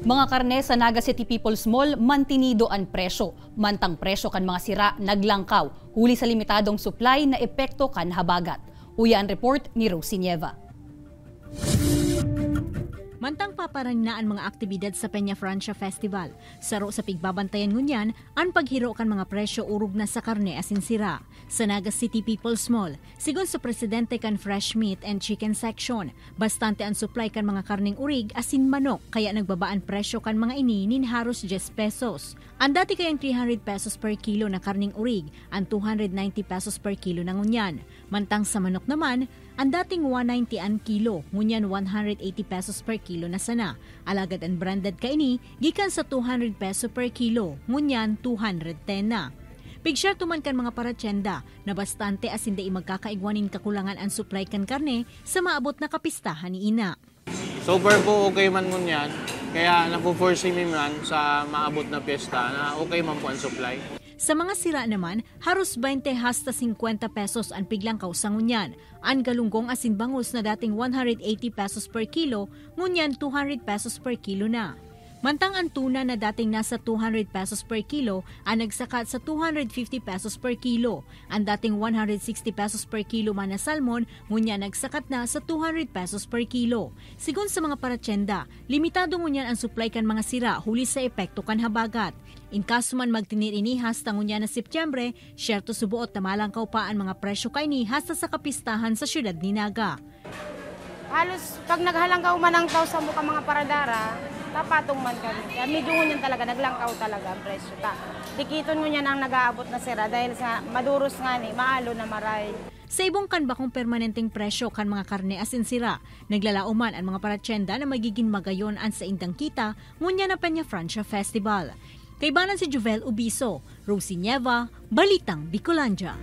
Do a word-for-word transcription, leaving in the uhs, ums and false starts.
Mga karne sa Naga City People's Mall, mantinido an presyo. Mantang presyo kan mga sira naglangkaw, huli sa limitadong supply na epekto kan habagat. Uya an report ni Rosie Nieva. Mantang paparangna an mga aktibidad sa Peña Francia Festival, saro sa pigbabantayan ngunyan an paghiro kan mga presyo orog na sa karne asin sira. Sa Naga City People's Mall, sigon sa presidente kan Fresh Meat and Chicken Section, bastante an supply kan mga karneng orig asin manok, kaya nagbaba an presyo kan mga ini nin haros diyes pesos. An dati kayang three hundred pesos per kilo na karneng orig, an two hundred ninety pesos per kilo na ngunyan. Mantang sa manok naman, an dating one ninety an kilo, ngunyan one hundred eighty pesos per kilo na sana. Alagad an branded kaini, gikan sa two hundred peso per kilo, ngunyan two hundred ten na. Pigsyerto man kan mga paratyenda na bastante asin dai magkakaigwa nin kakulangan an supply kan karne sa maabot na kapistahan ni ina. So far po, okay man ngunyan. Kaya napo-foresee mi man sa maabot na piyesta na okay man po ang supply. Sa mga sira naman, haros twenty hasta singkwenta pesos an piglangkaw sa ngunyan. An galunggong asin bangus na dating one hundred eighty pesos per kilo, ngunyan two hundred pesos per kilo na. Mantang an tuna na dating nasa two hundred pesos per kilo, an nagsakat sa two hundred fifty pesos per kilo. An dating one hundred sixty pesos per kilo man na salmon, ngunyan nagsakat na sa two hundred pesos per kilo. Sigon sa mga paratyenda, limitado ngunyan an supply kan mga sira huli sa epekto kan habagat. In kaso man magtinir ini hasta ngunyan na Setyembre, syerto suboot na malangkaw pa an mga presyo kaini hasta sa kapistahan sa siyudad ni Naga. Halos pag naghalangkaw man ang tao sa mga paradara, tapatong man kami. Kaya medyo ngunyan talaga, naglangkaw talaga ang presyo. Ta, dikiton ngunyan ang nag-aabot na sira dahil sa maduros nga ni, maalo na maray. Sa ibong kan bakong permanenteng presyo kan mga karne asin sira, naglalaoman an mga paratyenda na magigin magayon an saindang kita ngunyan na Peña Francia Festival. Kaibanan si Jovel Ubiso, Rosie Nieva, Balitang Bicolandia.